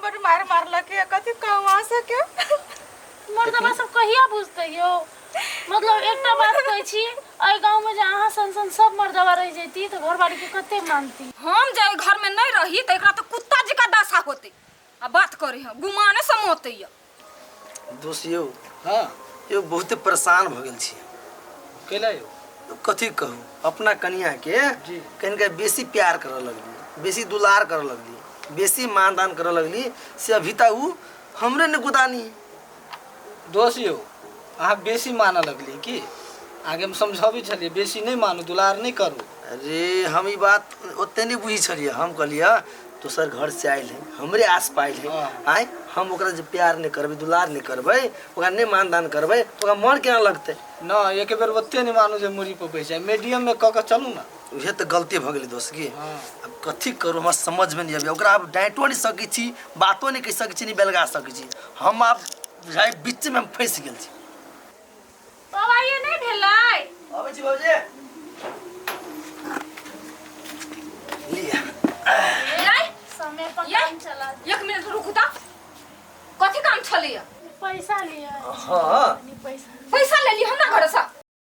बड मार मारलक ये कथी कहूँ अहाँ सबके। मर्दबा सब कहिया बुझतै यौ? मतलब एकटा बात कहै छी, एहि गाँवमे जे अहाँ सन सन सब मर्दबा रहि जैती तऽ घरवालीके कते मानती। हम जे एहि घरमे नहि रही तऽ एकरा तऽ कुत्ता जकाँ दशा होतै आ बात करे हँ गुमाने से मौत यऽ। दोस्त यौ। हाँ। यौ बहुते परेशान भऽ गेल छी। कैला यौ? कथी कहू, अपना कनिया के जी। कनिका बेसी प्यार करऽ लगली, बेसी दुलार करऽ लगली, बेसी मानदान करऽ लगली, से अभी तक उ हमरे ने गुदानी। दोस्त यौ, अहाँ बेसी मानऽ लगली की? आगे हम समझाबै छलियै बेसी नहि मानू, दुलार नहि करू। अरे हम ई बात ओते नहि बुझै छलियै। हम कहलियै दोसर घर से आयल है, हमरे आस पायल है, आय हम ओकरा जे प्यार नहि करबै, दुलार नहि करबै, ओकरा नहि मानदान करबै, तऽ ओकरा मन केना लगतै? न एक बेर ओते नहि मानू जे मुड़ी पर बैस जाय, मीडियम में कऽ के चलू ना। उहे तऽ गलती भऽ गेलै दोस्त की। हाँ। आब कथी करू, हमरा समझमे नहि अबैए। ओकरा आब डाँटो नहि सकै छी, बातो नहि कहि सकै छी, नहि बेलगा सकै छी। हम आब बुझाइ बीचमे हम फँसि गेल छी। बाबा ये नहि भेलै? अबै छी बाबूजी। लिअ। नहीं। समय पर ये? काम चला दे। एक मिनट रुकू तऽ, कथी काम छलैया? पैसा लिअ। हाँ।